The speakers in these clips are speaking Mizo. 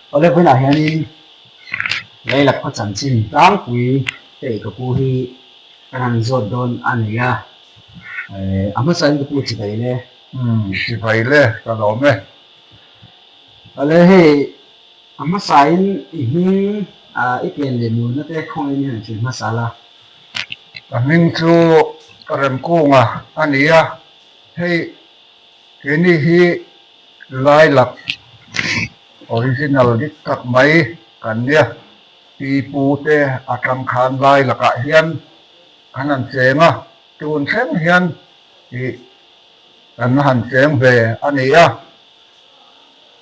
Awle vawiinah hianin Leila khaw chanchin tlangpui hei ka pu hi kan han zawt dawn a ni a, a hmasain ka pu chibai le. Umm chibai le ka lawm e. Awle hei a hmasain i hming i pian leh nunna te khawngin i han hrilh hmasa la. Ka hming chu Remkunga a ni a, hei keini hi Lailak original dik tak mai kan nia. Pi pu te atang khan Lailakah hian kan han cheng a, tun thleng hian ih kan la han cheng ve a ni a.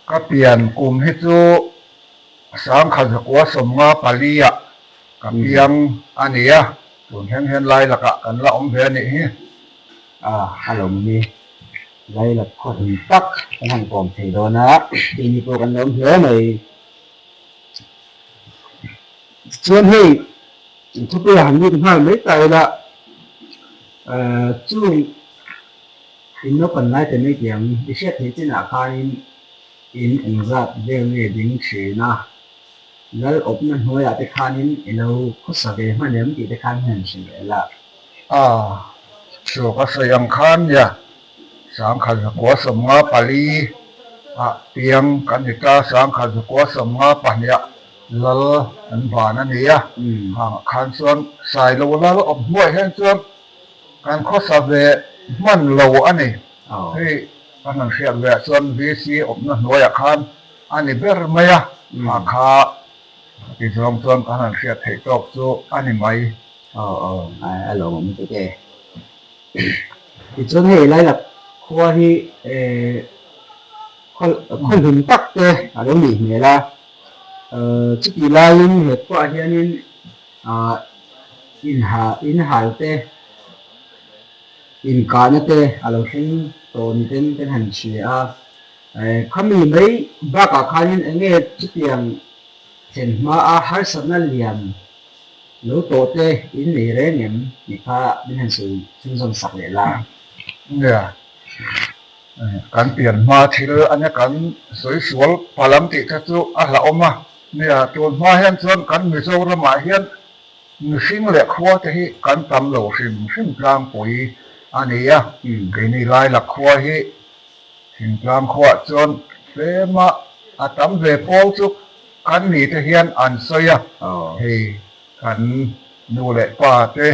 Ka pian kum hi chu Sangkha zakua 54 ah ka piang a ni a, tun thleng hian Lailakah kan la awm ve a nih hi. A, a lo ni. Lailak khaw hlun tak kan han kawm thei dawn a, keini pawh kan lawm hle mai. Tichuan hei thupui a han lut nghal mai ta ila, chung in naupan lai te mai tiang i hriat theih chinah khanin in engzat vel nge ding thin a, Lal awpna hnuaiah te khanin i lo khawsa ve hman em tih te khan hian hrilh leh la. A, chu ka sawi ang khan nia, 1954 ah piang kan ni ta, 1952 ah Lal an van a ni a, hangah khan chuan Sailo Lal awp hnuaiah hian chuan kan khawsa ve hman lo a ni. Hei kan han hriat ve ah chuan VC awpna hnuaiah khan A ni ber mai a, a kha ti zawng chuan kan han hriat theih tawk chu a ni mai. Aw aw, a lawmawm lutuk e. Tichuan hei Lailak khua hi khaw hlun tak te a lo nih hmel a, chutih laiin he khuaah hianin inhal te, inkahna te a lo thleng tawh ni ten kan han hria a. Khami mai bakah khanin eng nge chutiang thlen hmaa harsatna lian lo tawh te in nei reng em tih kha min han sawi chhunzawm sak leh la. Nia, kan pian hma thil ania kan sawi sual palh ang tih kha chu a hlauhawm a. Nia, tun hma hian chuan kan Mizoramah hian mihring leh khua te hi kan tam lo hrim hrim tlangpui a ni a. Keini Lailak khua hi Thingtlang khuaah chuan tlema a tam ve pawl chu kan ni te hian an sawi a, hei kan nu leh pa te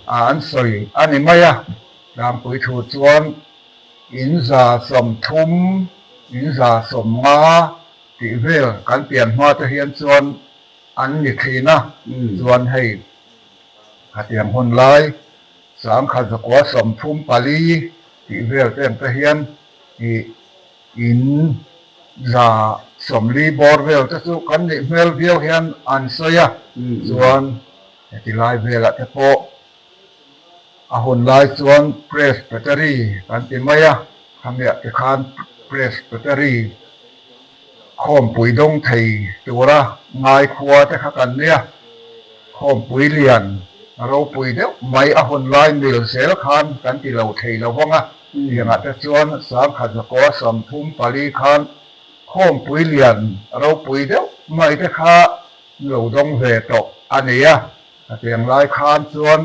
an sawi a ni mai a, tlangpui thu chuan in 130, in 150 tih vel kan pian hma te hian chuan an ni thin a, chuan hei khatiang hun lai 1934 tih vel te ang te hian ih in 140 bawr vel te chu kan nih hmel viau hian an sawi a, chuan heti lai velah te pawh a hun lai chuan Presbytery kan ti mai a, khamiah te khan Presbytery Khawmpui dawng thei tura ngai khua te kha kan nia. Khawmpui lian ropui deuh mai a hun lai mil zel khan kan ti lo thei lo vang a. Tiangah te chuan 1934 khan khawmpui lian ropui deuh mai te kha lo dawng ve tawh a ni a. Hetiang lai khan chuan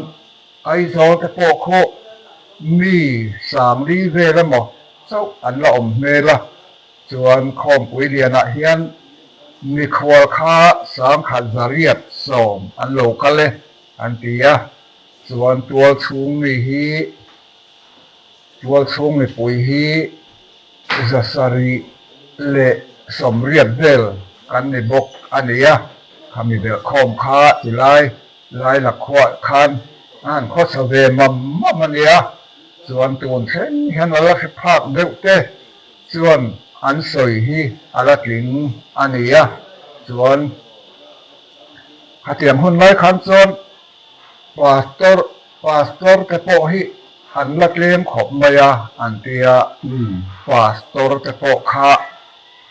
Aizawl te pawh khu mi 40 vel emaw chauh an la awm hmel a. Chuan Khawmpui lianah hian mikhual kha 1810 an lo kal e an ti a, chuan tual chhung mi hi tual chhung mipui hi 780 vel kan ni bawk a ni a, khami belhkhawm kha tilai Laila khuah khan a han khawsa ve mam mam a nia, chuan tun thleng hian a la hre phak deuh te chuan an sawi hi a la tling a ni a, chuan khatiang hun lai khan chuan Pastor Pastor te pawh hi an la tlem khawp mai a an ti a, Pastor te pawh kha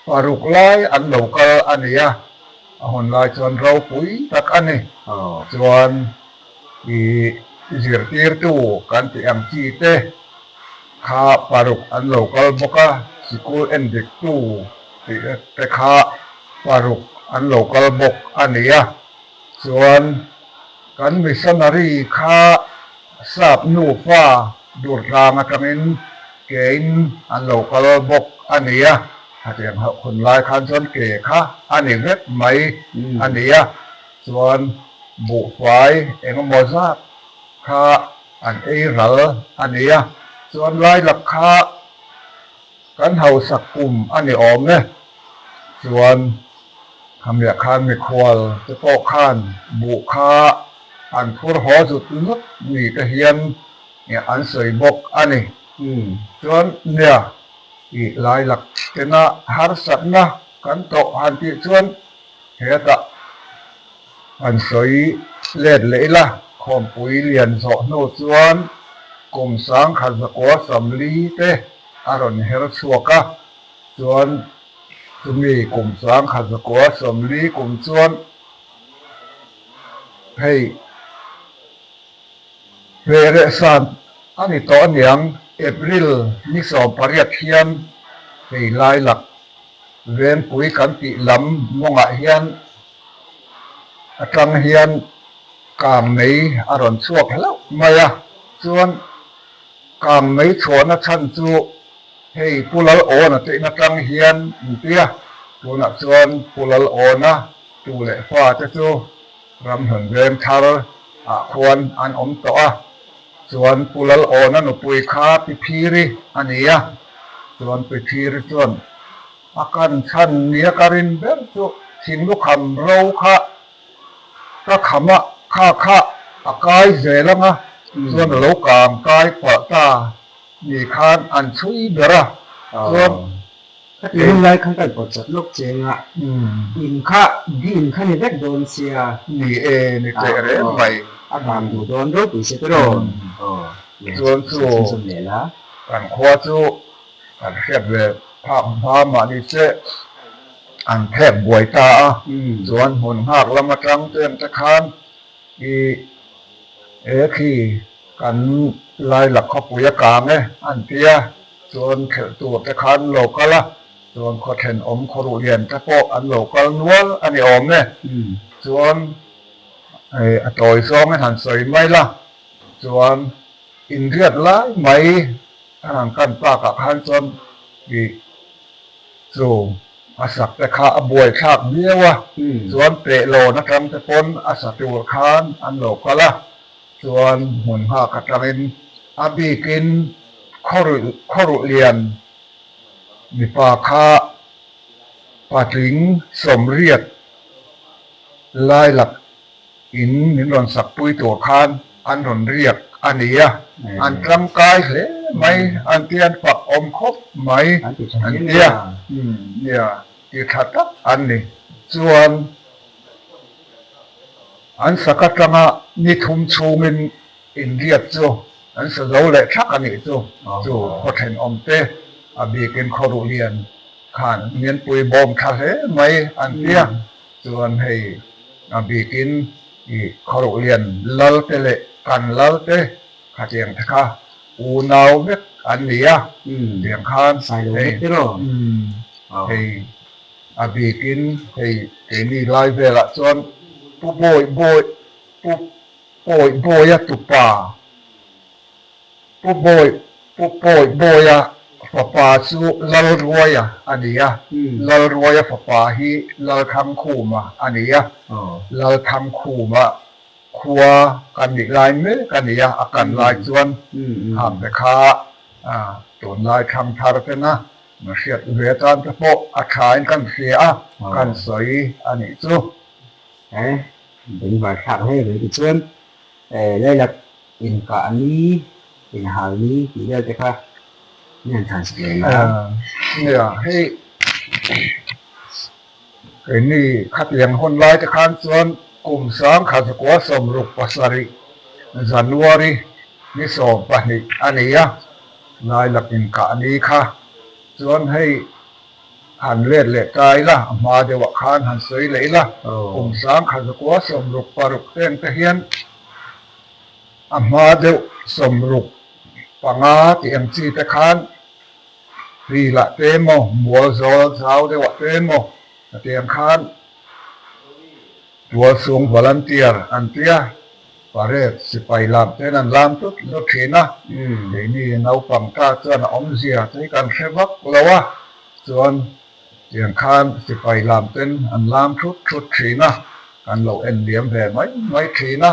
paruk lai an lo kal a ni a, a hun lai chuan ropui tak a ni. Chuan i zirtirtu kan tih ang chi te kha paruk an lo kal bawk a, sikul en diktu tih te kha paruk an lo kal bawk a ni a. Chuan kan missionary kha sap nufa Durtlang atangin kein an lo kal bawk a ni a. Khatiang hun lai khan chuan ke kha a ni vek mai a ni a. Chuan buhfai engemaw zat kha an ei ral a ni a. Chuan lailak kha Kan hausak kum a ni awm e. Chuan khamiah khan mikhual te pawh khan buh kha an phur haw zut zut ni te hian an sawi bawk a ni. Chuan nia i lailak tena harsatna kan tawh han tih chuan hetah han sawi let leh ila khawmpui lian zawh hnu chuan kum sangkhat zakua samli te a rawn her chhuak a, chuan chumi kum sangkhat zakua sawmli kum chuan hei hleh san a ni tawh aniang April ni 18 hian hei lailak vengpui kan tih lam mawngah hian atang hian kang mei a rawn chhuak hlauh mai a, chuan Kang mei chhuahna chhan chu hei Pu Lal Awna te in atang hian in ti a, tunah chuan Pu Lal Awna tu leh fa te chu Ramhlun veng thar ah khuan an awm tawh a, chuan Pu Lal Awna nupui kha Pi Phiri a ni a, chuan Pi Phiri chuan a kan chhan nia ka rin ber chu thinglukham ro kha Ka kham a, kha kha a kai zel ang a, chuan a lo kang kai palh ta ni khan an chhui ber a, chuan. Ka ti hun lai khan kan pawt chat lawk cheng a, in kha di in kha ni vek dawn sia. Ni e, ni teh reng mai. A kang duh dawn ropui se tiraw? Chuan chu kan khua chu Kan hriat ve phak hma mahni che an phek buai ta a, chuan hmun nghak lam atang chen te khan i he khi kan lailak khawpui a kang e an ti a, chuan khelh tur te khan an lo kal a, chuan khaw thenawm khaw ruh lian te pawh an lo kal nual a ni awm e, chuan a tawi zawng in han sawi mai la, chuan inriat lai mai A han kan takah khan chuan ih chu a sak te kha a buai thlak viau a, chuan pehlawn atang te pawn a sa tur khan an lo kal a, chuan hmun nghak atangin a bikin khawruh lian mipa kha patling 80 lailak In min rawn sakpui tur khan an rawn riak a ni a, an tangkai hle mai, an ti an fak awm khawp mai an ti a, nia ti tha tak an ni. Chuan an sak atanga ni thum chhungin inriak chu an sa zo leh thak a nih chu, chu khaw thenawm te a bikin khaw ruh lian khan mianpui bawm tha hle mai an ti a. Chuan hei a bikin i khawruh lian lal te leh kan lal te khatiang te kha unau vek an ni a, tiang khan hei hei a bikin hei keini lai velah chuan Pu Bawi Bawi Pu Pawi Bawia tupa Pu Bawi Pu Pawi Bawia fapa chu Lalruaia a ni a, Lalruaia fapa hi Lalthangkhuma a ni a, Lalthangkhuma khua kan nih lai mek a ni a, a kan lai chuan khangte kha tunlai thangthar tena hriat ve atan te pawh a thain kan hria a, kan sawi a nih chu. He bengvar thlak hle mai tichuan Lailak Inkah ni, inhal ni tih vel te kha min han chhan sak leh la. Nia, hei keini khatiang hun lai te khan chuan kum 1967 January ni 12 a ni a, Lailak inkah ni kha chuan hei han let leh ta ila, a hma deuhah khan han sawi leh ila, kum 1966 teng te hian A hma deuh 65 tih ang chi te khan Rilah te emaw, Mualzawl zau deuhah te emaw. Hetiang khan Tualchhung volunteer an tia, parade sipai lam ten an lam tlut tlut thin a, keini naupang ta chuan a awmzia te hi kan hre vak lo a, chuan tiang khan sipai lam ten an lam thut thut thin a, kan lo en liam ve mai mai thin a.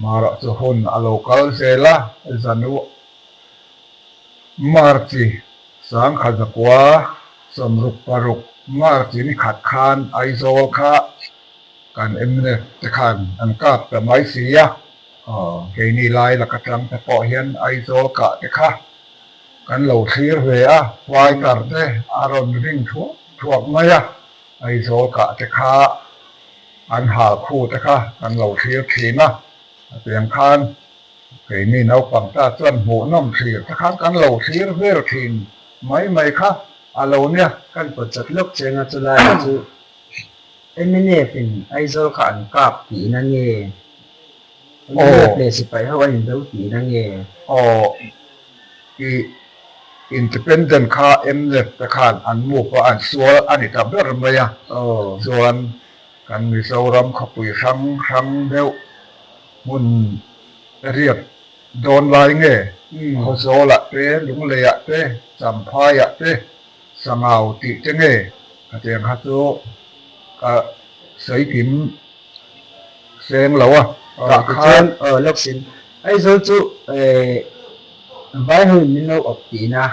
Marawh chu hun a lo kal zel a, zanu March sangkhat zakua 66 March ni khat khan Aizawl kha kan mnf te khan an kap ta mai si a, keini lai laka tang te pawh hian Aizawl kah te kha kan lo thlir ve a, fighter te a rawn ring thuak thuak mai a, Aizawl kah te kha an hal khu te kha kan lo thlir thin a, hetiang khan Keini naupang ta chuan hmuhnawm thlir te khan kan lo thlir vel thin mai mai kha a lo nia. Kan pawt chat lawk cheng a chulaiah chu mnf in Aizawl kha an kap tihna nge? Mnf leh sipai ho an indo tihna nge? Aw i independent kha mnf te khan an move a an sual a ni ta ber mai a. Chuan kan Mizoram khawpui hrang hrang deuh Hmun riak dawn lai nge Khawzawlah te, Lungleiah te, Champhaiah te, Sangau tih te nge khatiang kha chu ka sawi kim seng lo a. Tah khan Lawksin Aizawl chu vai ho in min lo awp tihna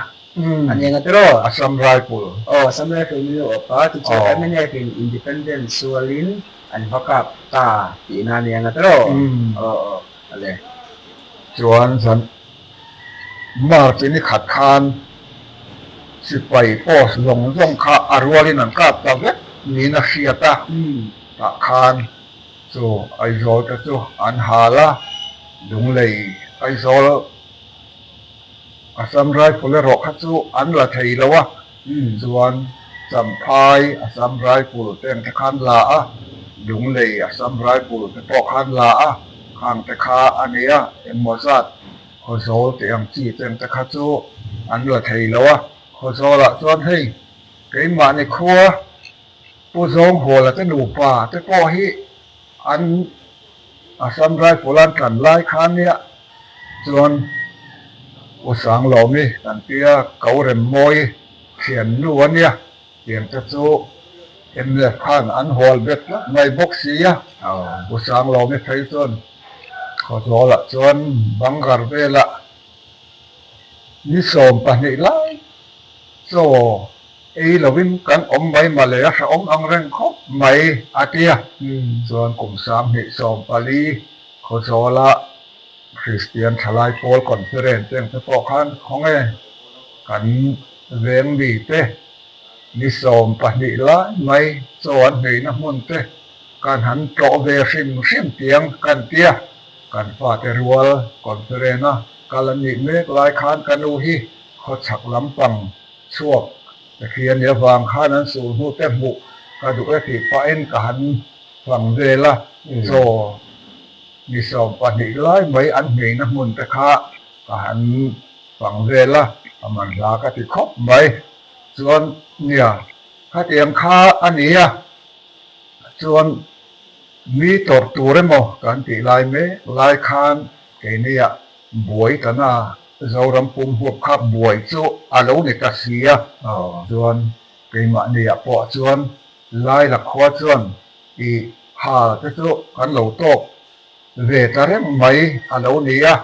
a ni ang a tiraw? Assam Rifle. Aw Assam Rifle min lo awp a, tichuan mnf in Independent sualin An va kap ta tihna a ni ang a tiraw? Aw aw ale. Chuan zan March ni khat khan sipai post zawng zawng kha a rualin an kap ta vek niin a hriat a, tah khan chu Aizawl te chu an hal a, Lunglei Aizawl Assam Rifle erawh kha chu an la thei lo a. Chuan Champhai Assam Rifle te ang te khan la a, Lunglei Assam Rifle te pawh khan la a, khang te kha a ni a, engmaw zat Khawzawl tih ang chi te ang te kha chu an la thei lo a. Khawzawlah chuan hei keimahni khua Pu Zawnghuala te nupa te pawh hi An Assam Rifle an tlan lai kha nia chuan U Sanglawmi kan tia ko rem mawi thiannu a nia tiang te chu mnf khan an hual bet tlat mai bawk si a. U Sanglawmi phei chuan Khawzawlah chuan Bangar velah ni 12 lai chaw Ei lovin kan awm mai mah leh a hrehawm ang reng khawp mai a ti a. Chuan kum 2014 Khawzawla Kristian Thalai Pawl Conference eng te pawh khan khawnge kan veng mite ni 12 lai mai chaw an hneihna hmun te kan han tlawh ve hrim hrim tiang kan ti a. Kan fate rual conference a kal an nih mek lai khan ka nu hi khawchhak lampang Chhuak ka hria nia vang khan an sul hnu te hmuh ka duh e tih pahin ka han fang vel a, chaw ni 12 lai mai an hmeina hmun te kha ka han fang vel a, a man hla ka ti khawp mai. Chuan nia khatiang kha a ni a, chuan mi tawrh tur emaw kan tih lai mek lai khan keiniah Buai ta na, Zoram pum huap kha buai chu a lo ni ta si a, chuan keimahniah pawh chuan Laila khua chuan i hal te chu kan lo tawk ve ta reng mai a lo ni a,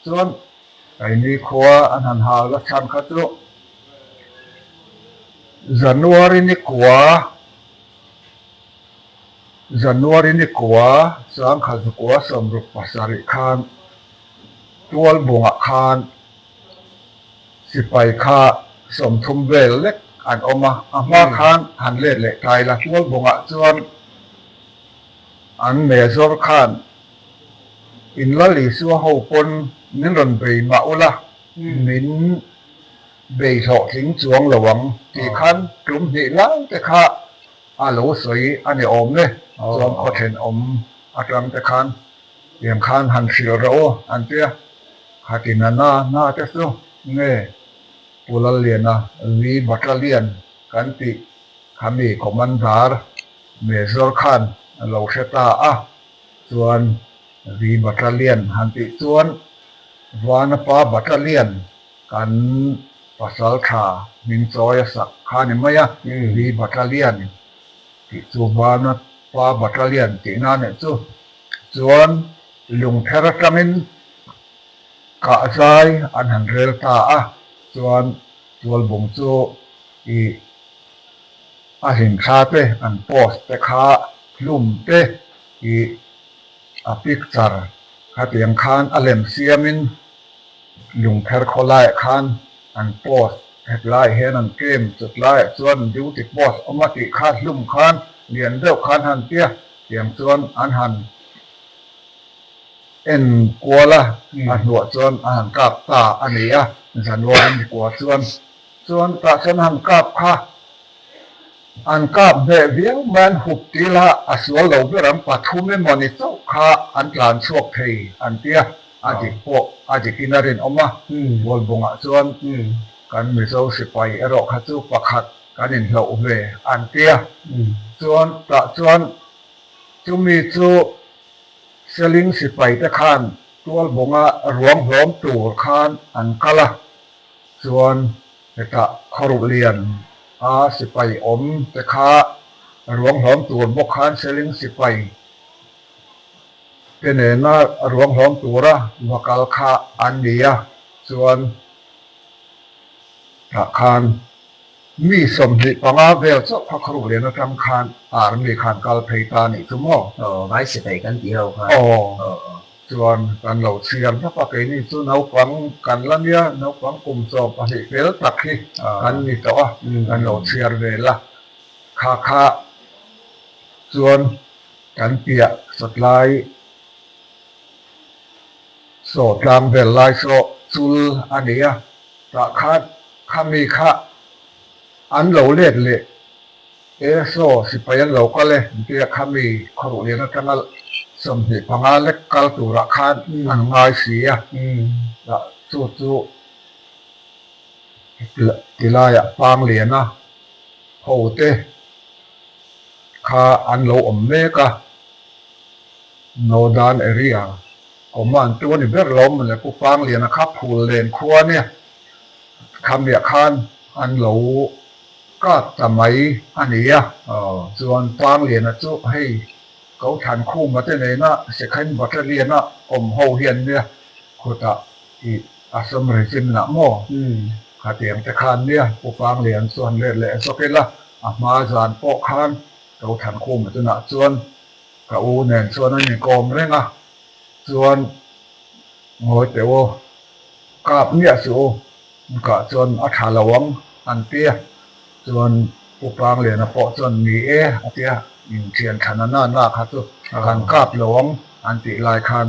chuan keini khua an han hal la chhan kha chu January ni kua January ni kua 1967 khan Tualbungah khan sipai kha 30 vel lek an awm a, a hma khan han let leh ta ila. Tualbungah chuan an Major khan in Lal Isua ho pawn min rawn bei mah ula, min bei hlawhtling chuang lo ang tih khan tum hnih lai te kha a lo sawi a ni awm e. Chuan khaw thenawm atang te khan Tiang khan han hrilh rawh u an ti a, khatin a na na te chu nge Pu Lalliana V Battalion kan tih Khami Commander Major khan a lo hre ta a, chuan V Battalion han tih chuan Vanapa Battalion kan pasal tha hming chawi a sak kha ni mai a, V Battalion tih chu Vanapa Battalion tihna a nih chu. Chuan lungpher atangin kah zai an han rel ta a, chuan Tualbung chu ih a hlimthla te an post te kha hlum te ih a picture khatiang khan a lem siamin lungpher khawlaiah khan an post hetlaiah hian an camp chutlaiah chuan duty post awm a tih kha hlum khan lian deuh khan han tia tiang chuan an han en kual a, a hnuah chuan a han kap ta a ni a, January ni kua chuan chuan tah chuan a han kap kha an kap hneh viau mai an hup til a, a sual lo ber ang pathum emaw ni chauh kha an tlan chhuak thei an tia, a dik pawh a dikin a rinawm a, Bualbungah chuan kan Mizo sipai erawh kha chu pakhat kan inhloh ve an tia, chuan tah chuan chumi chu Seling sipaite khan Tualbawnga ruang hlawm tur khan an kal a, chuan hetah Khawruhlian a sipai awm te kha ruang hlawm tur bawk khan Seling sipai te nena ruang hlawm tura va kal kha an ni a, chuan tah khan Mi 25 vel chauh kha Khawruhlian atang khan Army khan kal phei ta nih chu maw? Aw, vai sipai kan tih ho kha. Aw, chuan kan lo chhiar hnap a, keini chu naupang kan la nia, naupang kum 12 fel tak hi kan ni tawh a, kan lo chhiar vel a, kha kha chuan kan piah sawtlai saw tlang vel lai saw chul a ni a, tah khan Khami kha an lo let leh e saw sipai an lo kal e tia khami khawruhlian atanga 25 lek kal turah khan an ngai si a, tah chu chu tilaiah Pangliana hote kha an lo awm mek a, Northern Area Command chu a ni ber lo mawle Pu Pangliana kha phul len khua nia. Khamiah khan an lo kap ta mai a ni a, chuan Pangliana chu hei Kothan Khuma te nena Second Battalion a awm ho hian nia khutah ih Assam Regiment ah maw khatiang te khan nia Pu Panglian chu han let leh zawk ila a hma zan pawh khan Kothan Khuma tunah chuan ka u nen chuan an inkawm reng a, chuan ngawi teh u. Kap miah suh u, kah chuan a tha lo ang an ti a, chuan Pu Pangliana pawh chuan ni e a ti a, inthian thlan a na na kha chu kan kap lo ang an tih lai khan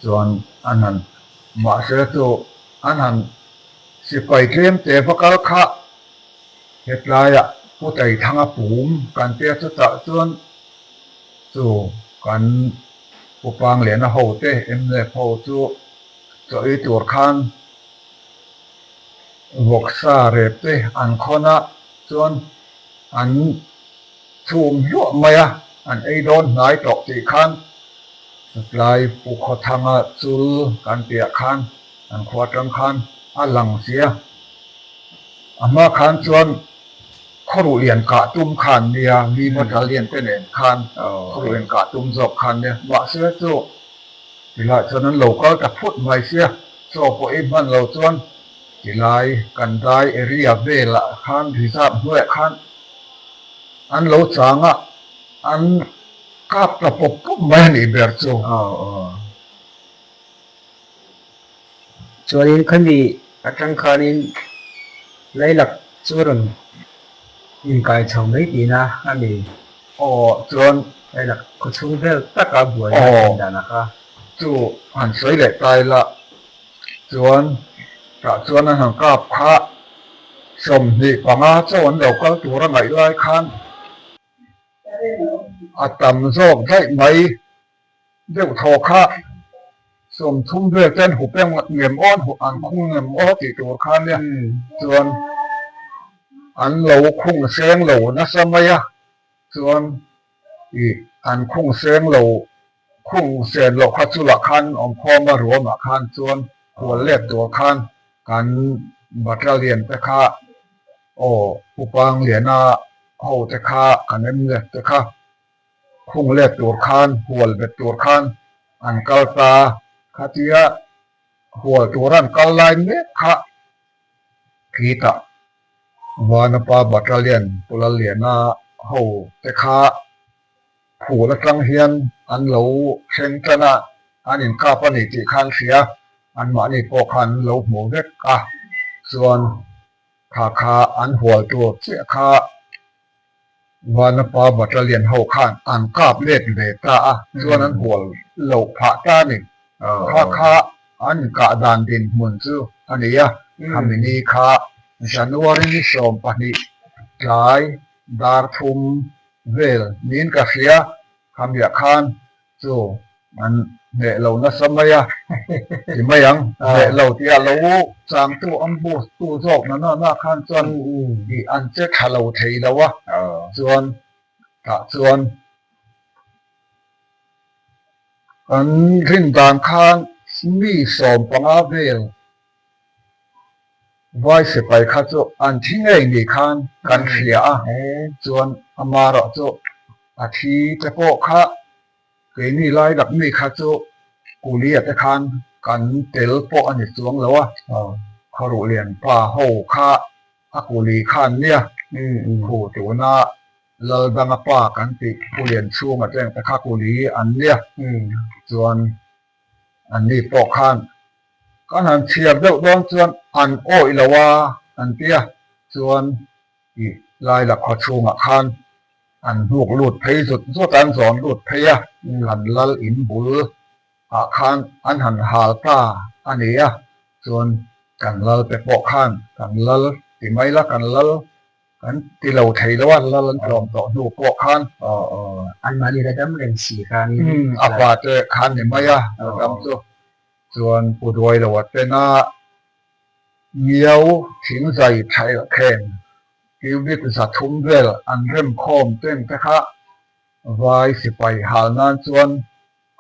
chuan an han mahse chu an han sipai tlem te va kal kha hetlaiah Pu Taithanga pum kan tia chutah chuan chu kan Pu Pangliana ho te mnf ho chu chaw ei tur khan vawksa rep te an khawn a, chuan an chhum hluah mai a, an ei dawn hnai tawh tih khan tlai Pu Khawthanga chul kan tihah khan an khua atang khan a lang si a, a hma khan chuan Khawruh lian kah tum khan nia, mi motor lian te nen khan khawruh lian kah tum zawk khan nia. Mahse chu tilai chuan an lo kal ta phut mai sia, chaw pawh ei hman lo chuan tilai kan dai area velah khan reserve hnuaiah khan an lo chang a, an kap ta pawp pawp mai a nih ber chu. Chuanin khami atang khanin Lailak chu rawn inkai chho mai tihna a ni. Aw chuan Lailak khawchhung vel taka buaina a thlen danah kha. Chu han sawi leh ta ila chuan tah chuan an han kap kha 25 chaw an lo kal tur a ngaih lai khan a tam zawk daih mai. Deuh thaw kha 30 vel ten hup em ngem aw an khung ngem aw tih tur kha nia chuan an lo khung seng lo nasa mai a, chuan ih an khung seng lo khung sen loh kha chulah khan awm khawm a ruamah khan chuan hual let tur khan kan battalion te kha aw Pu Pangliana ho te kha kan mlf te kha khung let tur khan hual bet tur khan an kal ta khatia hual tur an kal lai mek kha khitah Vanapa Battalion Pu Lalliana ho te kha phul atang hian an lo thleng tan a, an inkap a ni tih khan hria, anmahni pawh khan an lo hmu vek a, chuan kha kha an hual tur chiah kha Vanapa Battalion ho khan an kap let ve ta a, chuan an hual loh phah ta a ni. Kha kha an inkah dan dinhmun chu a ni a, khami ni kha January ni 12 tlai dar thum vel niin ka hria, khamiah khan chu an hneh lo nasa mai a ti mai ang, hneh lo tih a lo changtu ambush tu zawk na na na khan chuan ih an che tha lo thei lo a, chuan tah chuan kan rin dan khan mi 15 vel Vai sipai kha chu an thi ngei ni khan kan hria a, chuan amarawh chu a thi te pawh kha keini lai lak mi kha chu Kulia te khan kan tel pawh a ni chuang lo a, Khawruhlian pa ho kha a kuli khan nia, khu tuna Laldanga pa kan tih Pulian chhunga tleng te kha kuli an nia, chuan Anni pawh khan kan han chhiar deuh dawn chuan an awih lo a an ti a, chuan ih Laila khaw chhungah khan an hnuk lut phei zut zut a, an zawn lut phei a, kan lal in bul ah khan an han hal ta a ni a, chuan kan lal te pawh khan kan lal ti mai la kan lal Kan ti lo thei lo a, lal an tlawm tawh hnu pawh khan. Aw aw, anmahni la dam reng si khanin. A pa te khan ni mai a, la dam chu. Chuan Pu Duailoa tena Ngiau thingzai thailh khen cubic 300 vel an rem khawm teng te kha vai sipai hal nan chuan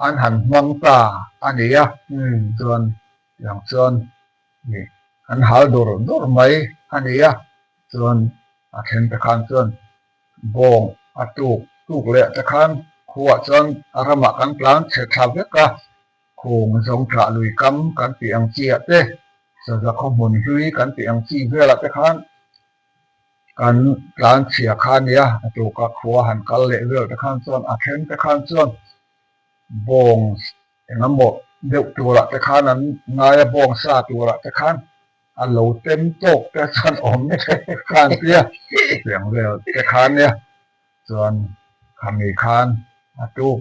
an han hmang ta a ni a, chuan tiang chuan Nih an hal dur dur mai a ni a, chuan a then te khan chuan bawng a tuk tuk leh te khan khuah chuan a ramah kan tlan chhe thla vek a, khung zawng thlah lui kam kan tih ang chi ah te, saza khaw hmun hlui kan tih ang chi velah te khan kan tlan chhia kha a nia, a tuka khua han kal leh vel te khan chuan a then te khan chuan bawng Engemaw deuh turah te khan an ngai a, bawng sa turah te khan a lo tem tawk te chuan awm khan tia chutiang vel te khan nia chuan khami khan a tuk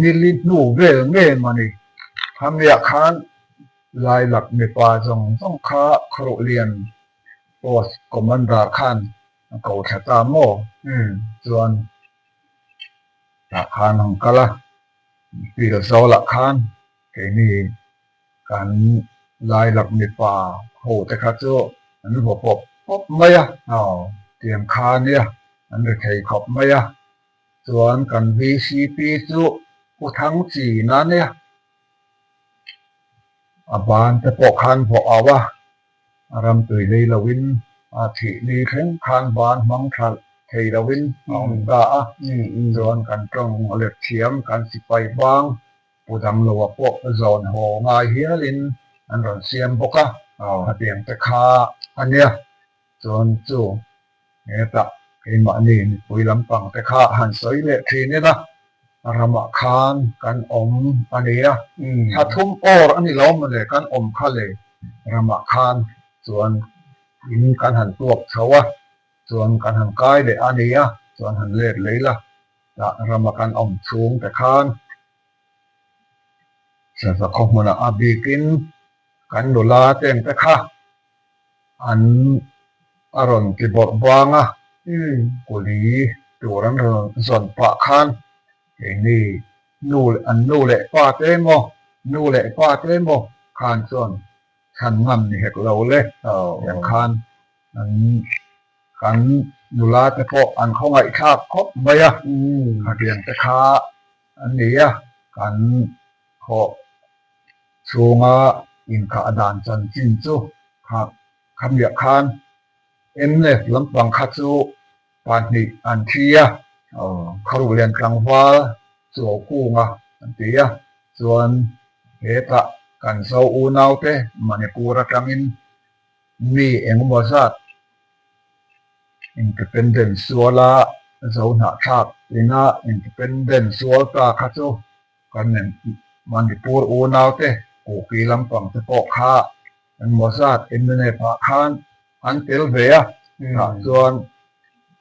nili hnu vel nge mawni khamiah khan Lailak mipa zawng zawng kha Khawruhlian Post Commander khan a ko thla ta maw chuan Tah khan an kal a, field zawlah khan keini kan Lailak mipa ho te kha chu an vaw pawp pawp mai a, tiang kha nia an ri thei khawp mai a, chuan kan VCP chu Pu Thangchina nia a ban te pawh khan vaw au a. A ram tui lei loin a thih ni thleng khan ban hmang tha thei loin a awm ta a, chuan kan tawng let thiam kan sipai bang pu dang loa pawh zawn haw ngai hialin an rawn siam bawk a, hetiang te kha a nia. Chuan chu hetah keimahni mipui lampang te kha han sawi leh thin ila, ramah khan kan awm a ni a, thla thum awr a ni lo mawle kan awm kha le ramah khan chuan in kan han tuak chho a, chuan kan han kai leh a ni a, chuan han let leh ila, tah rama kan awm chhung te khan saza khaw hmunah a bikin kan nula ten te kha An a rawn ti bawrh bang a, kuli tur an rawn zawn pah khan keini nu leh an nu leh pa te emaw, nu leh pa te emaw khan chuan chhan ngam ni hek lo le tiang khan. An kan nula te pawh an khawngaihthlak khawp mai a, khatiang te kha an ni a, kan khawh chhunga inkah dan chanchin chu kha khamiah khan mnf lampang kha chu pahnih an thi a, Kharuhlian tlangval Chuaukunga an ti a, chuan hetah kan Zo unaute Manipur atangin mi engemaw zat Independence suala Zo hnahthlak ina Independence sual ta kha chu kan Manipur unaute Kuki lampang te pawh kha engemaw zat mnf ah khan an tel ve a, tah chuan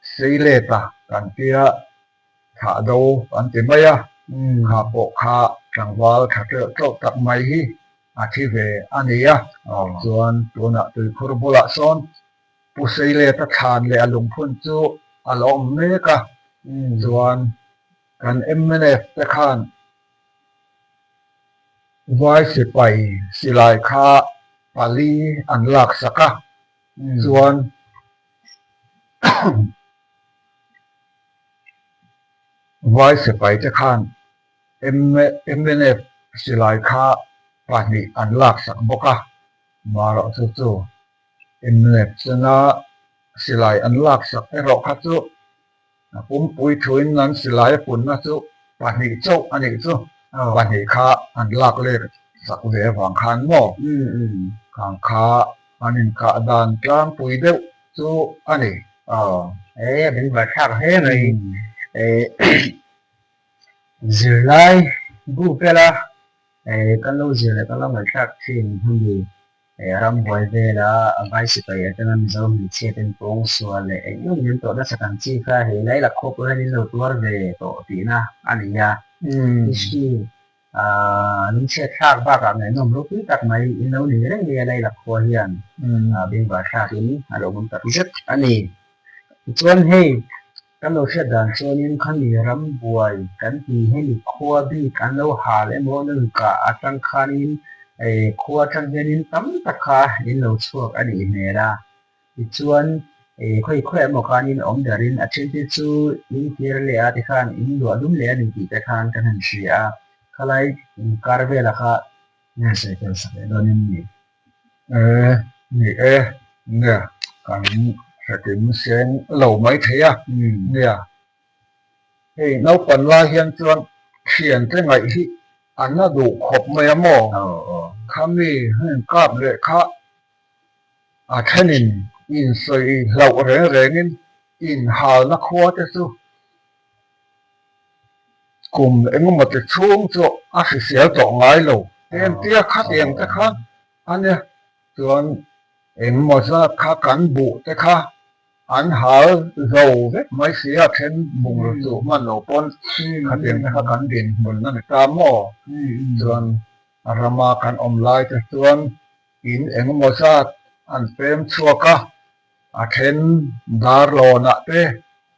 Seileta kan tia thah do an ti mai a, kha pawh kha tlangval tha tleuh tleuh tak mai hi a thi ve a ni a, chuan tunah tuikhur bulah sawn Pu Seileta thlan leh a lungphun chu a la awm mek a, chuan kan mnf te khan Vai sipai silai kha pali an laksak a, chuan Vai sipai te khan mnf silai kha pahnih an laksak bawk a, marawh chu chu mnf chena silai an laksak erawh kha chu A pumpui thuin an silai a punna chu pahnih chauh a nih chu. Pahnih kha an lak let sak ve avang khan maw? Khang kha an inkah dan tlangpui deuh chu a ni. Aw, e a bengvar thlak hle mai. E zirlai bu pela e kan lo zir leh kan lo ngaihthlak thin hemi Ramhuai vela vai sipai atanga Mizo hmeichhia ten pawng sual leh eng eng an tawh nasa kan chi kha hei lai lak khawp hian in lo tuar ve tawh tihna a ni a. History lungchhiat thlak bakah ngaihnawm ropui tak mai in lo nei reng mai a lai lak khua hian bengvar thlakin a lo awm tak zet a ni. Tichuan hei Kan lo hriat dan chuanin khami rambuai kan ti hemi khua bik an lo hal emaw an lo kah atang khanin khua atang hianin tam tak kha in lo chhuak a nih hmel a. Tichuan khawi khawi emaw khanin awm berin a then te chu in kir leh a tikhan in luah dum leh a ni tih te khan kan han hria a. Khalai inkar vela kha nge sawi fel sak leh dawn em ni? E, ni e, nia, kan hrekim seng lo mai thei a, nia. Hei naupan lai hian chuan thiante ngaih hi a na duh khawp mai a maw? Khami heng kap leh kha a thenin insawi hlauh reng rengin inhalna khua te chu Kum engemaw ti chhung chu a hrisel tawh ngai lo. Engtia khatiang te kha a nia. Chuan engemaw zat kha kan buh te kha an hal zo vek mai si a, then bungraw chu hman lo pawn khatiang te kha kan dinhmun a ni ta maw? Chuan a rama kan awm lai te chuan in engemaw zat an pem chhuak a, A then Darlawnah te,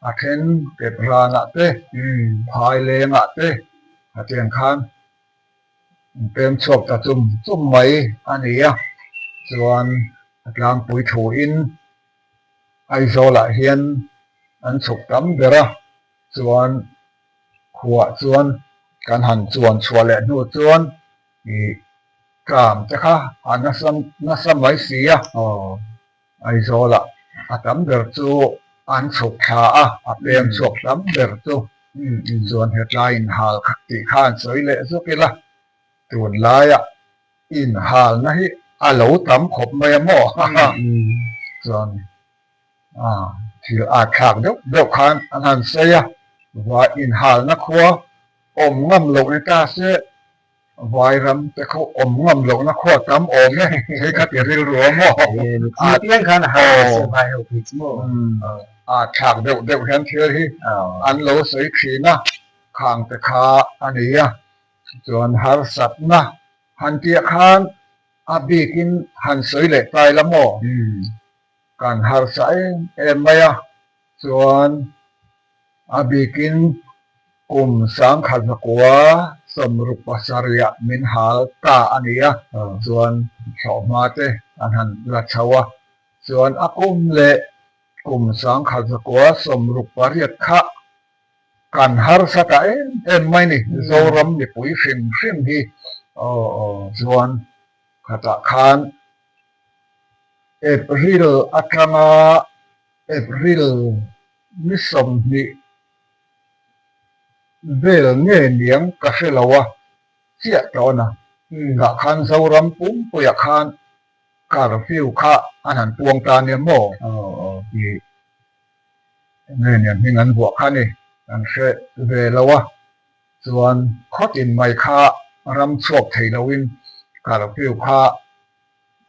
a then Kepranah te, Phailengah te hetiang khan an pem chhuak ta chum chum mai a ni a. Chuan a tlangpui thuin Aizawlah hian an chhuk tam ber a, chuan khuah chuan kan han chuan chhuah leh hnu chuan ih tlam te kha a nasa nasa mai si a. Aizawlah a tam ber chu an chhuk thla a, a peng chhuak tam ber chu chuan hetlai inhal khat tih kha an sawi leh zawk ila, tunlaia inhalna hi a lo tam khawp mai a maw? Chuan thil at thlak deuh deuh khan an han sawi a, vai inhalna khua awm ngam loh ni ta se Vai ram te khaw awm ngam lohna khua tam awm e, hei kha ti rilru a maw? A thlak deuh deuh hian thil hi an lo sawi thin a, khang te kha a ni a, chuan harsatna han tih khan a bikin han sawi leh tai la maw? Kan harsa em em mai a, chuan A bikin kum sangkhat zakua sawmruk pasarihah min hal ta a ni a, chuan thlawhhma te an han la chho a. Chuan a kum leh kum 1968 kha kan harsa ta em em mai ni, Zoram mipui hrim hrim hi. Chuan khatah khan April atanga April ni 20 vel nge niang ka hre lo a chiah tawh a, tah khan Zoram pumpuiah khan curfew kha an han puang ta nia maw tih nge niang hming an vuah kha ni kan hre ve lo a, chuan khawtin mai kha ram chhuak thei loin curfew kha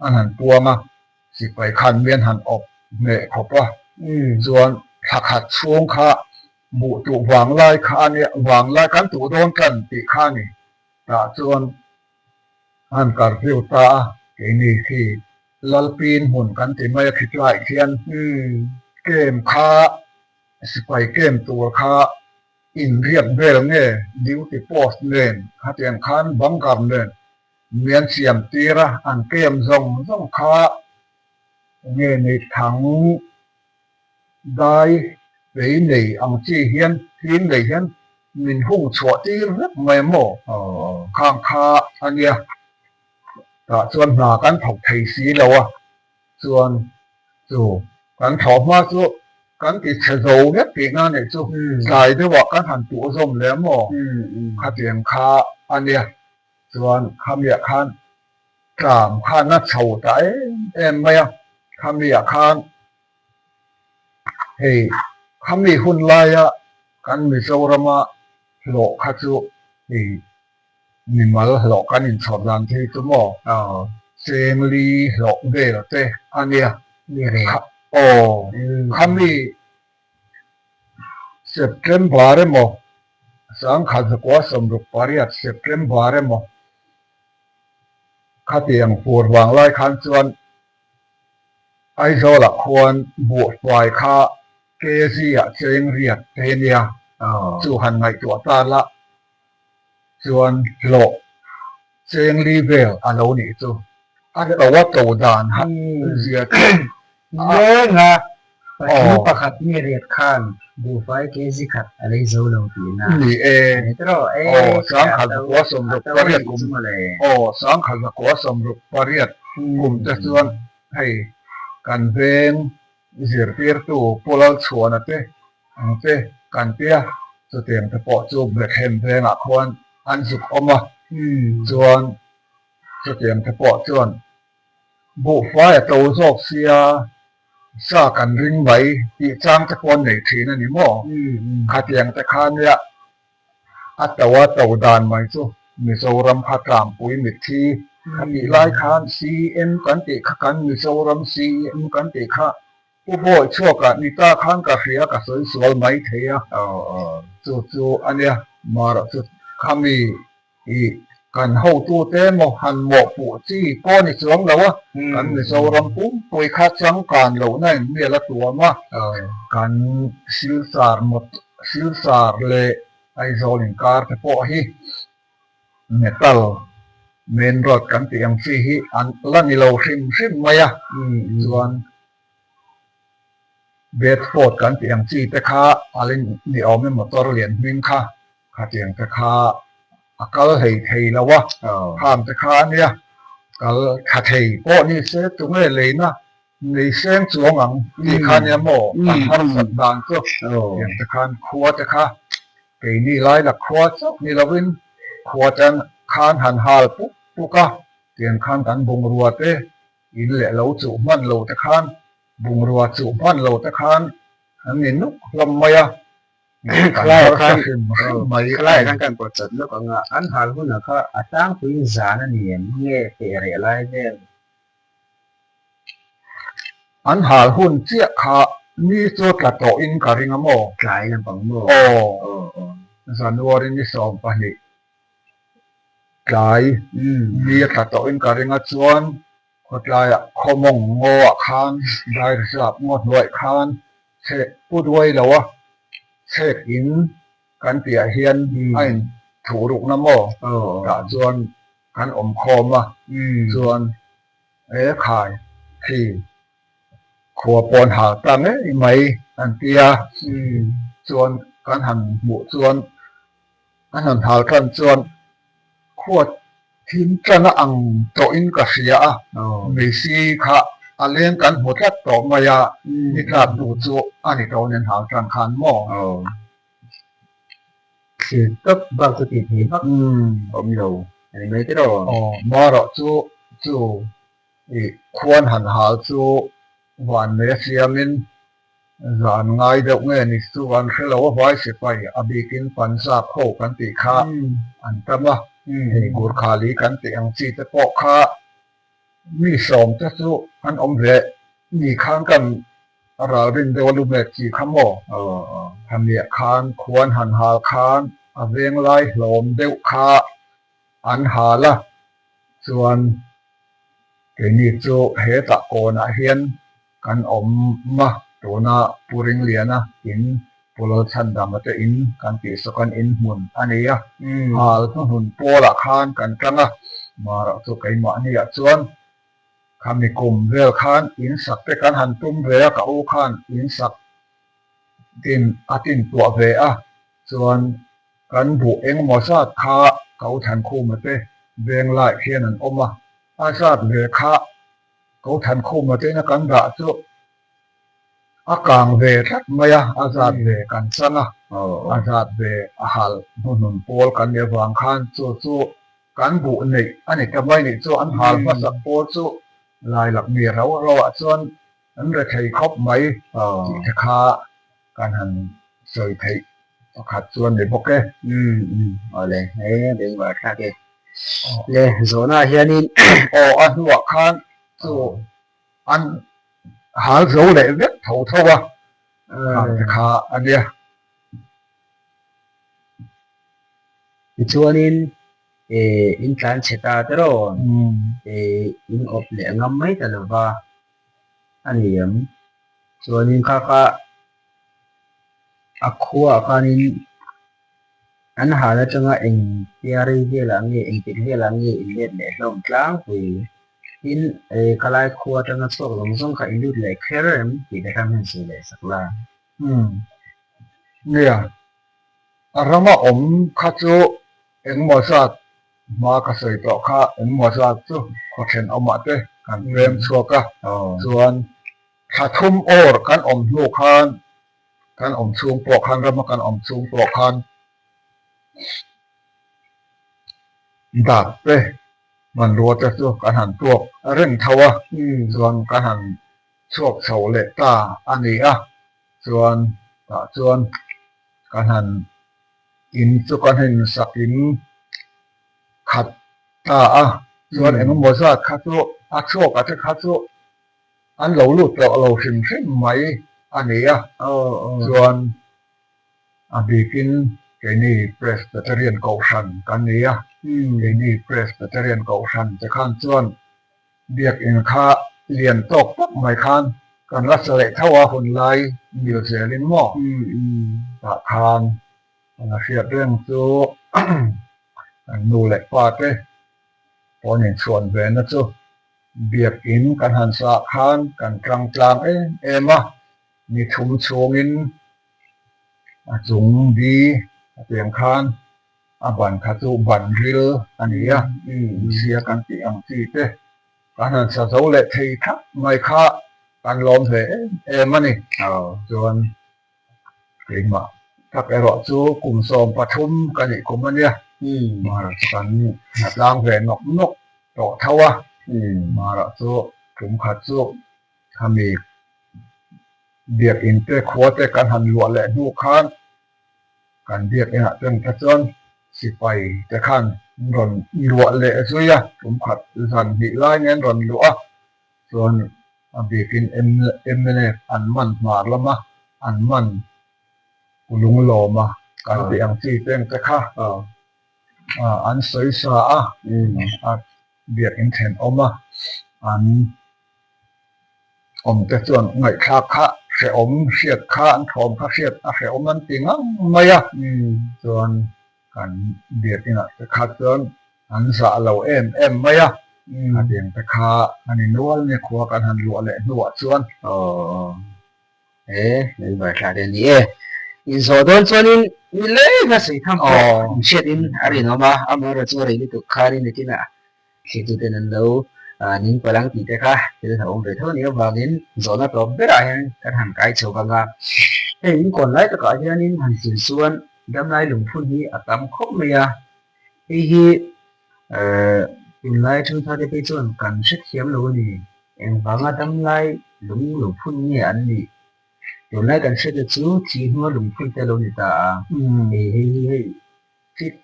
an han puang a, sipai khan mi an han awp hneh khawp a, chuan thla khat chhung kha buh tuh vanglai kha a nia, vanglai kan tuh dawn tan tih kha a ni, tah chuan an curfew ta a, keini khi Lalpin hmun kan ti mai a khitlaiah khian camp kha sipai camp tur kha inriak vel nge duty post nen khatiang khan bunker nen Mi an siam tir a, an kem zawng zawng kha nge nei thang dai vei nei ang chi hian hlim nei hian min hung chhuah tir vek mai maw? Khang kha a nia, tah chuan hna kan thawk thei si lo a, chuan chu kan thlawh hma chu kan ti chhe zo vek tihna nih chu tlai deuhah kan han tuh zawm leh maw? Khatiang kha a nia. Chuan khamiah khan tlam khan a chho ta em em mai a, khamiah khan hei khami hun laia kan Mizorama hlawh kha chu hei mimal hlawh kan inchhawr dan te hi chu maw chengli hlawh vel te a nia. Aw khami September emaw, 1968 September emaw khatiang fur vang lai khan chuan Aizawlah khuan buhfai kha kg ah cheng riat te nia chu han ngaihtuah ta la chuan hlawh cheng li vel a lo nih chu. A to a to dan han zia chu a. Lenga patling pakhat mi riat khan buhfai kg khat a lei zo lo tihna. Ni e. Aw 1968 kum aw 1968 kum te chuan hei kan veng Zirtirtu Pu Lalchhuana te ang te kan tia, chutiang te pawh chu Bethlehem vengah khuan an zuk awm a, chuan chutiang te pawh chuan buhfai a to zawk sia sa kan ring mai tih chang te pawh an nei thin a ni maw? Khatiang te kha nia a to a to dan mai chu Mizoram kha tlangpui mitthi kha tih lai khan CM kan tih kha kan Mizoram CM kan tih kha Pu Bawi chhuakah ni ta khan ka hria ka sawi sual mai thei a chu chu a nia marawh chu khami i kan hotute emaw han mawhpuh chi pawh ni chuang lo a kan Mizoram pumpui kha changkan lohna in mi a la tuam a kan Silchar Silchar leh Aizawl inkar te pawh hi metal main road kan tih ang chi hi an la ni lo hrim hrim mai a chuan Bedford kan tih ang chi te kha a la ni awm e motor lian hming kha khatiang te kha a kal hlei thei lo a kham te kha a nia kal tha thei pawh ni se tunge leina Nei seng chuang ang tih kha nia maw kan harsat dan chu tiang te khan khua te kha keini lai la khua chauh ni lovin khua te khan han hal puk puk a tiang khan kan bungrua te in leh lo chuh hman lo te khan bungrua chuh hman lo te khan an ni nuk hlawm mai a kan harsa hrim hrim mai a Khalaiah khan kan pawh chat lawk ang a an hal hunah kha a tlangpuiin zan a ni em nge feh reh lai vel An hal hun chiah kha ni chu tla tawhin ka ring a maw? Tlai lampang maw? Aw, January ni 12 tlai ni a tla tawhin ka ring a chuan khawtlaiah khawmawng ngawah khan dairizap ngaw hnuaih khan chhek pu duai lo a, chhek in kan tihah hian a inthuh rukna maw? Tah chuan kan awm khawm a, chuan he khai khi Khua pawh an hal ta ngei mai an ti a, chuan kan han hmuh chuan kan han hal tan chuan khua thim tan a ang tawhin ka hria a, Messi kha a leng kan hmu tlat tawh mai a, ni tlak hnu chu a ni tawh nen hal tan khan maw? Thil tawp bak chu tih thei vak awm lo a ni mai tiraw? Aw, marawh chu chu I khuan han hal chu van nei a siamin zan ngai deuh nge ni chu an hre lo a, vai sipai a bikin Punjab ho kan tih kha an tam a, hei Gurkhali kan tih ang chi te pawh kha mi sawm te chu an awm ve ni khan kan ralrin deuh a lumet chi kha maw? Hamiah khan khuan han hal khan a venglai hlawm deuh kha an hal a, Chuan keini chu hetah kawnah hian kan awm a, tuna Pu Ringliana in Pu Lalchhandama te in kan tih saw kan in hmun a ni a, hal hnuhnun pawlah khan kan tang a, marawh chu keimahniah chuan khami kum vel khan in sak te kan han tum ve a, ka u khan in sak tin a tin tuah ve a, chuan Kan buh engmaw zat kha Ko Thankhuma te veng lai hian an awm a, a zat ve kha Ko Thankhuma te ina kan dah chu a kang ve tlat mai a, a zat ve kan chang a, a zat ve a hal hnuhnun pawl kan nih avang khan chu chu kan buh neih a ni ta mai nih chu an hal hmasak pawl chu lailak mi rau rauah chuan An rethei khawp mai tih te kha kan han sawi theih pakhat chu a ni bawk e. Umm umm awle he bengvar thlak e. Le zawhna ah hianin Aw a hnuah khan chu an hal zo leh vek tho tho a khang te kha a nia. Tichuanin in tlan chhe ta te rawn in awp leh ngam mai ta lova. A ni em? Chuanin kha kha a khuaah khanin an hal atanga eng tia rei velah nge engtik velah nge in let leh hlawm tlangpui. Tin, khalai khua atanga chhuak zawng zawng kha in lut leh kher em tih te kha hman sawi leh sak la. Umm. Nia, a rama awm kha chu engmaw zat Hma ka sawi tawh kha engmaw zat chu khaw thenawmah te kan prem chhuak a, chuan thla thum awr kan awm hnu khan kan awm chhung pawh khan rama kan awm chhung pawh khan dak te hmanrua te chu kan han tuak reng tho a, chuan kan han chhuak chho leh ta a ni a, chuan tah chuan kan han In chu kan han insak in khat ta a, chuan engemaw zat kha chu a chhuak a te kha chu an lo lut tawh lo hrim hrim mai a ni a, chuan a bikin keini Presbyterian Kohhran kan ni a, keini Presbyterian Kohhran te khan chuan Biakinn kha lian tawk tawk mai khan kan la sa leh tho a hun lai mil zelin maw? Tah khan kan la hriat reng chu kan nu leh pa te pawn inchhuan ve na chu Biakinn kan han sa ah khan kan tang tlang em em a, ni thum chhungin a chung bi a piang khan A ban kha chu ban ril a ni a, inchhia kan tih ang chi te kan han sa zo leh thei thak mai kha kan lawm hle em em a ni. Chuan keimah tak erawh chu kum 13 ka nih kum a nia, Mara chu kan hnatlang ve nawk nawk tawh tho a, Mara chu tum khat chu khami biakinn te khua te kan han luah leh hnu khan Kan biakengah chuan kha chuan sipai te khan an rawn luah leh zui a, tum khat zan hnih lai nge an rawn luah a, chuan a bikin mnf an man hmar lama an man Ulunglawma kan tih ang chi te ang te kha an sawi sa a, a biakin thenawm a an. Awm te chuan ngaihthlak kha hrehawm hriat kha an thawm kha hriat a hrehawm an ti ngang mai a, chuan kan biakinah te kha chuan an zah lo em em mai a. Khatiang te kha a ni nual nia khua kan han luah leh hnuah chuan. Aw e min bar thla te a ni e. Inzawh dawn chuanin ni leng a sawi tham pawh inhriatin a rinawm a, amaherawhchu chu a rei lutuk khanin nitinah Thlihtuten an lo ning palh ang tih te kha thil hlauhawm ve tho anih avangin zawhna tawp berah hian kan han kai chho vang a. Hei in kawn lai takah hianin han thil chuan damlai lungphun hi a tam khawp mai a. Hei hi tunlai thangthate phei chuan kan hrethiam lo a ni. Engvanga damlai lung lo phun nge an nih? Tunlai kan hriatna chu thih hnua lungphun te lo ni ta a. Hei hi hei Fit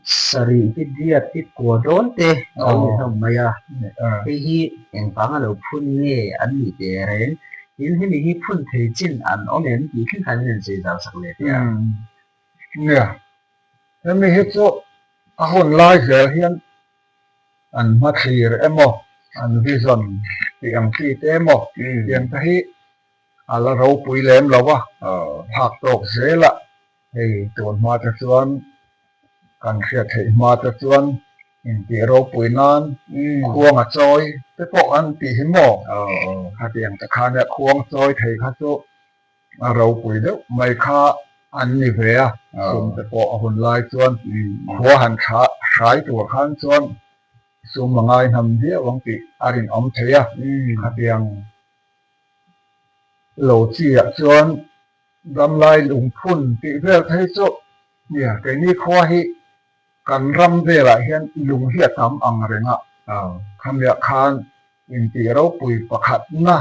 sarih, fit riat, fit kua dawn te a awm leh hlawm mai a. Hei hi engvanga lo phun nge an nih teh reng? Tin, hemi hi phun thei chin an awm em tih thleng khan min rawn sawi zau sak leh teh a. Nia, hemi hi chu a hun lai zel hian an hmathlir emaw, an vision tih ang chi te emaw tiang te hi a la ropui lem lo a, phak tawk zelah Hei tun hma te chuan kan hriat theih hma te chuan intih ropui nan khuang a chawi te pawh an tih hi maw? Khatiang te khan e khuang chawi thei kha chu a ropui deuh mai kha an ni ve a, sum te pawh a hun lai chuan khua han hrai tur khan chuan sum a ngai hnam viau ang tih a rinawm thei a, khatiang lo chi ah chuan Damlai lungphun tih vel phei chu nia keini khua hi kan ram velah hian lung hi a tam ang reng a, khamiah khan intih ropui pakhatna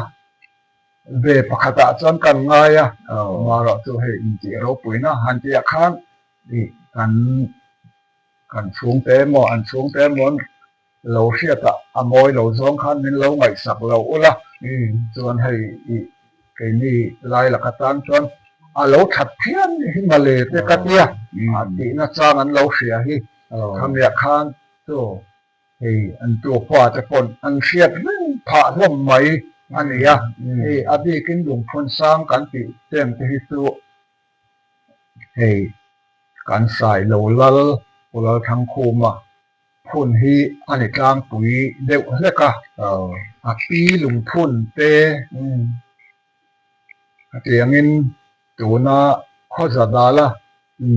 ve pakhatah chuan kan ngai a, amaherawh chu hei intih ropuina han tihah khan ih kan kan chhungte emaw an chhungte emaw lo hriat a, a mawi lo zawng khan min lo ngaihsak lo ula, chuan hei i keini lai laka tan chuan a lo that phian hi male te ka tia, a tihna chang an lo hria hi khamiah khan chu hei an tupa te pawn an hriat reng phah hlawm mai a ni a, hei a bikin lungphun sang kan tih chen te hi chu hei kan sai lo lal Pu Lalthangkhuma Phun hi a ni tlangpui deuh hlek a, a pi lungphun te hetiangin tuna khawza dala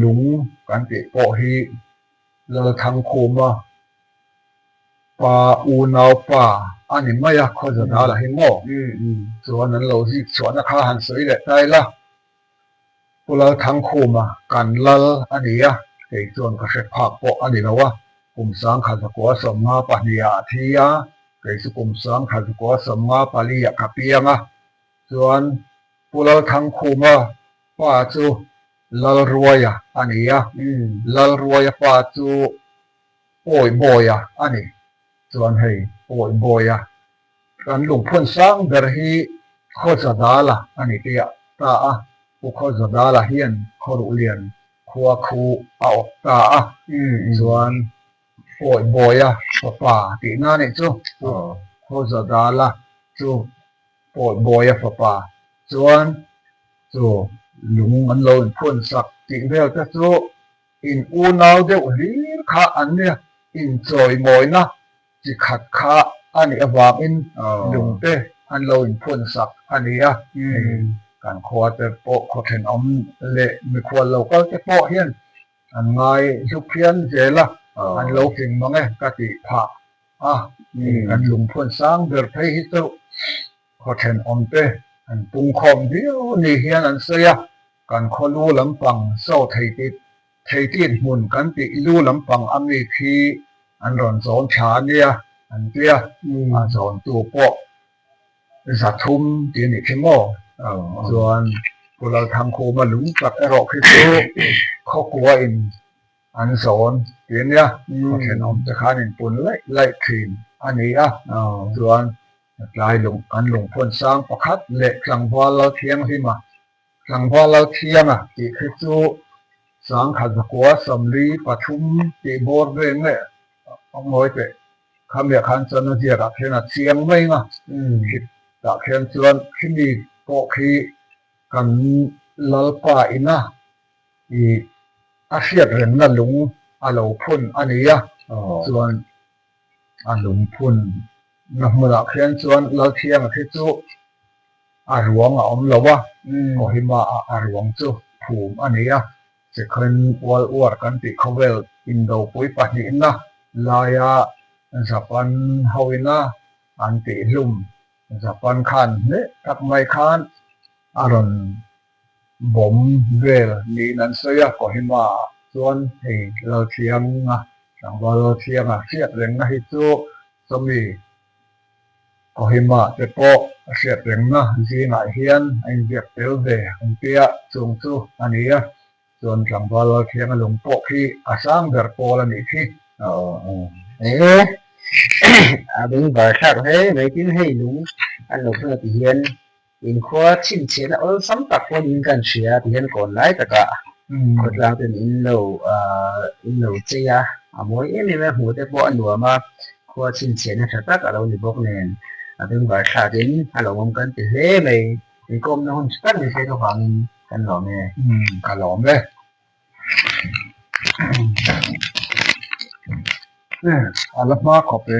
lung kan tih pawh hi Lalthangkhuma pa unau pa a ni mai a, khawza dala hi maw? Chuan an lo zik chhuahna kha han sawi leh ta ila. Pu Lalthangkhuma kan lal a ni a, kei chuan ka hre phak pawh a ni lo a, kum 1952 ah a thi a, kei chu kum 1954 ah ka piang a, chuan Pu Lalthangkhuma pa chu Lalruaia a ni a, Lalruaia pa chu Pawibawia a ni, chuan hei Pawibawia Kan lungphun sang ber hi Khawzadala a ni tih ta a, Pu Khawzadala hian Khawruhlian khua khu a awp ta a, chuan Pawihbawia fapa tihna a nih chu, Pu Khawzadala chu Pawihbawia fapa chuan chu lung an lo inphun sak tih vel te chu in unau deuh hlir kha an nia, inchawimawina chi khat kha a nih avangin lungte an lo inphun sak a ni a, hei kan khua te pawh khaw thenawm leh mikhual lo kal te pawh hian an ngai hlu phian zel a, an lo fing mang e ka tih phah a, hei kan lungphun sang ber phei hi chu khaw thenawm te an pungkhawm viau ni hian an sawi a, kan khaw lu lampang saw thei tih Theitit hmun kan tih lu lampang a mi khi an rawn zawn tha a nia an ti a, a zawntu pawh 300 tih a nih khi maw? Chuan Pu Lalthangkhuma lung tak erawh khi chu khawkuain an zawn tih a nia, khaw thenawm te khan inpun laih laih thin a ni a, chuan tlai lung an lungphawn sang pakhat leh tlangval Lalthianghlima Tlangval Lalthianga tih khi chu 1943 tih bawr vel nge a ngawi teh. Khamiah khan chuan a ziakah khian a chiang mai ang a, khitah khian chuan khimi pawh khi kan Lalpa ina ih a hriat rengna lung a lo phun a ni a, chuan. A lungphun na hmunah khian chuan Lalthianga khi chu a ruang a awm lo a, Kohima ah a ruang chu phum a ni a, Second World War kan tih khawvel indopui pahnihna laia Japan hoina an tihhlum Japan khan hneh tak mai khan a rawn bawm vel niin an sawi a, Kohima ah chuan hei Lalthianga, tlangval Lalthianga hriat rengna hi chu chawmi Kohima te pawh a hriat rengna zingah hian a inziak tel ve ang tia chung chu a ni a, chuan tlangval Lalthianga lung pawh khi a sang ber pawl a nih khi. Aw aw e a bengvar thlak hle mai tin hei lung an lo phun a ti hian Inkhua chhinchhiahna awlsam tak pawhin in kan hria ti hian kawn lai takah khawtlang ten in lo in lo chei a, a mawi em em a, hmuh te pawh a nuam a, khua chhinchhiahna tha tak a lo ni bawk nen a bengvar thlakin a lo awm kan ti hle mai, inkawmna hun tha tak ni se ka vangin kan lawm e. Ka lawm e. A la hma khawp e.